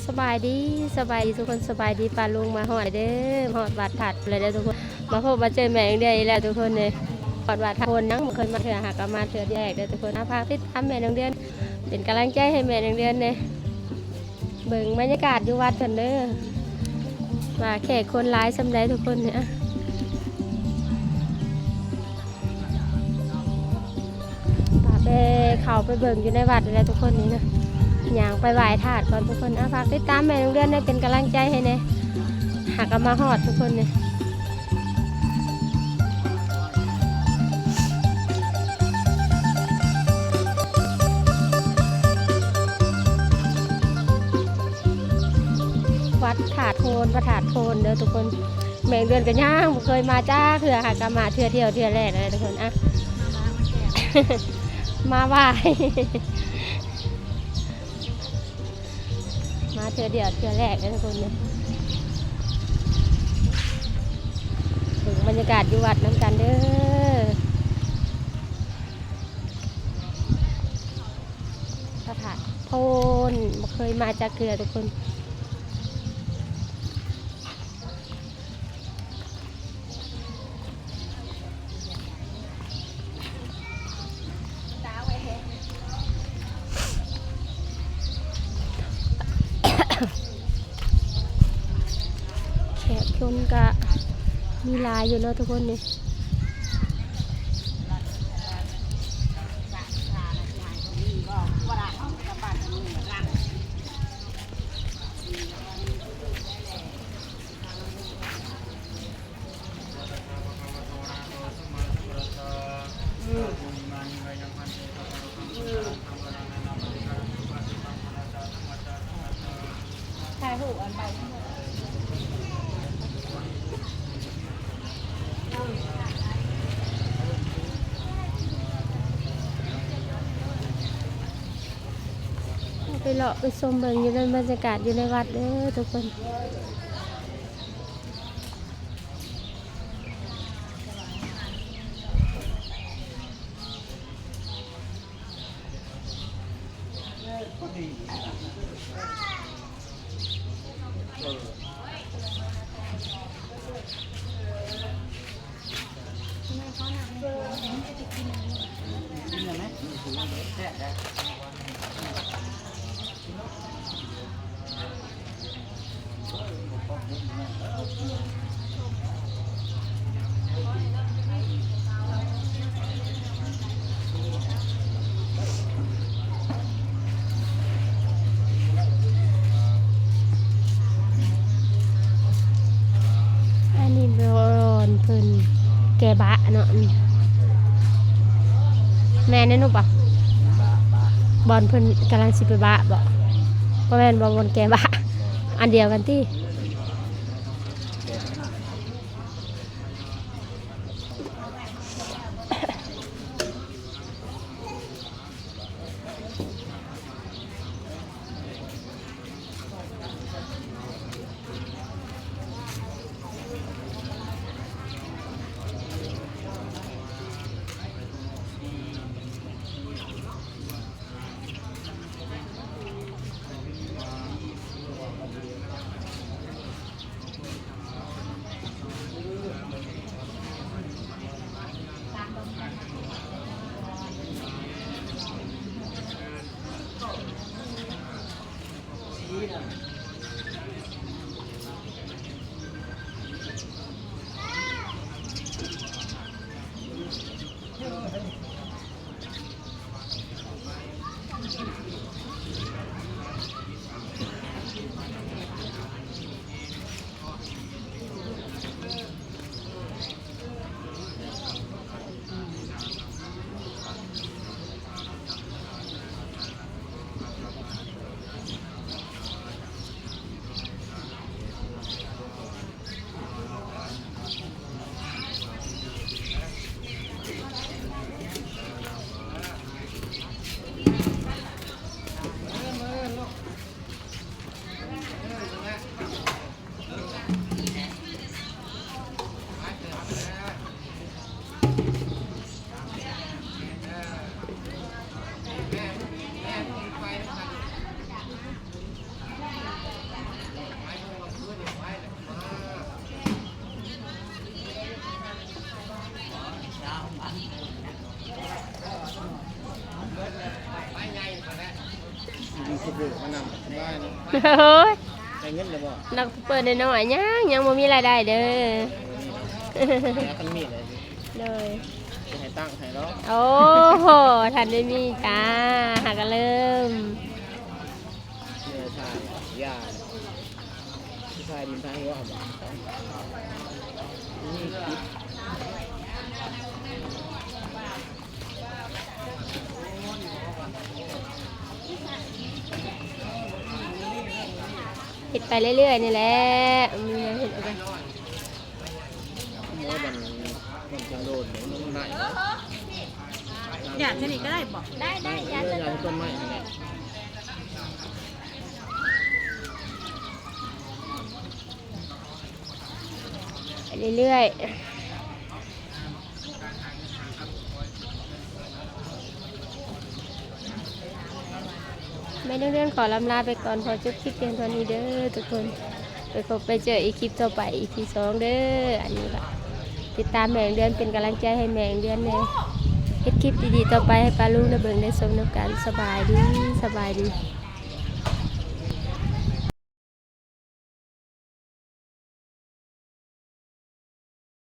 ສະບາຍດີ ສະບາຍດີທຸກຄົນ ສະບາຍດີປ້າລຸງ ມາຮອດເດີ ມາຮອດວັດທາດເລີຍເດີທຸກຄົນ ມາພົບມາເຈີແມ່ເດືອນອີກແລ້ວທຸກຄົນເດີ ຮອດວັດທາດໂພນ ຍັງບໍ່ເຄີຍມາເທື່ອ ຫາກະມາເທື່ອແລກເດີທຸກຄົນ ອາ ຝາກຕິດຕາມແມ່ນ້ອງເດືອນ ເປັນກຳລັງໃຈໃຫ້ແມ່ນ້ອງເດືອນແດ່ ເບິ່ງບັນຍາກາດຢູ່ວັດເພິ່ນເດີ ວ່າແຂກຄົນຫຼາຍສ່ຳໃດທຸກຄົນ ອາ ພາໄປ ເຂົ້າໄປເບິ່ງຢູ່ໃນວັດນີ້ແຫຼະທຸກຄົນ ນີ້ນະ ຍ່າງໄປໄຫວ້ທາດກ່ອນທຸກຄົນ ອາ ຝາກຕິດຕາມແມ່ນ້ອງເດືອນແດ່ ເປັນກຳລັງໃຈໃຫ້ແດ່ ຫາກະມາຮອດທຸກຄົນ ນີ້ ວັດທາດໂພນ ພະທາດໂພນເດີທຸກຄົນ ແມ່ເດືອນກໍຍັງບໍ່ເຄີຍມາຈັກເທື່ອ ຫາກະມາເທື່ອ ເທື່ອແລກເລີຍທຸກຄົນ ອາ ມາໄຫວ້ ມາເທື່ອດຽວເທື່ອແລກເດີທຸກຄົນ ເບິ່ງບັນຍາກາດຢູ່ວັດນຳກັນເດີ ພະທາດໂພນ ບໍ່ເຄີຍມາຈັກເທື່ອທຸກຄົນ ແຂກຄົນກະມີຫຼາຍຢູ່ເນາະທຸກຄົນນີ້ ໄປເລາະໄປຊົມເບິ່ງຢູ່ໃນບັນຍາກາດຢູ່ໃນວັດເດີທຸກຄົນ. ອັນນີ້ບ່ອນເພິ່ນແກ່ບະເນາະ ແມ່ນເດ້ລູກປະ? ບ່ອນເພິ່ນກຳລັງຊິໄປບະບໍ? ບໍ່ແມ່ນບໍ? ບ່ອນແກ່ບະ ອັນດຽວກັນຕິ? ມານຳສະບາຍເນາະ. ໂອ້ຍ ໄດ້ເງິນແລ້ວບໍ່? ນັກເປີດນ້ອຍໆ ຍັງ ຍັງບໍ່ມີລາຍໄດ້ເດີ. ບໍ່ມີເນາະ ແຕ່ຄັນມີແລ້ວ ໂດຍ ຊິໃຫ້ຕັ້ງໃຫ້ເນາະ. ໂອ້ໂຫ ທັນໄດ້ມີຈ້າ ຫາກະເລີ່ມ ເອີ ຖ້າ ຢ່າ ຊິພາດິນພາຫົວເອົາບໍ່? ເຮັດໄປເລື້ອຍໆ ນີ້ແຫຼະ ມີແນວເຮັດເອົາໄປ. ຢາດຊະນີ້ກໍໄດ້ບໍ່? ໄດ້ ໄດ້ ຢາດ ຢາດຕົ້ນໄມ້ຫັ້ນແຫຼະ. ໄປເລື້ອຍໆ ແມ່ນ້ອງເດືອນຂໍລຳລາໄປກ່ອນ ຂໍຈົບຄລິບພຽງເທົ່ານີ້ເດີທຸກຄົນ. ໄປພົບໄປເຈີອີກຄລິບຕໍ່ໄປ ອີພີສອງເດີ. ອັນນີ້ກໍຕິດຕາມແມ່ນ້ອງເດືອນ ເປັນກຳລັງໃຈໃຫ້ແມ່ນ້ອງເດືອນແດ່ ເຮັດຄລິບດີໆຕໍ່ໄປໃຫ້ປ້າລຸງໄດ້ເບິ່ງໄດ້ຊົມນຳກັນ. ສະບາຍດີ ສະບາຍດີ.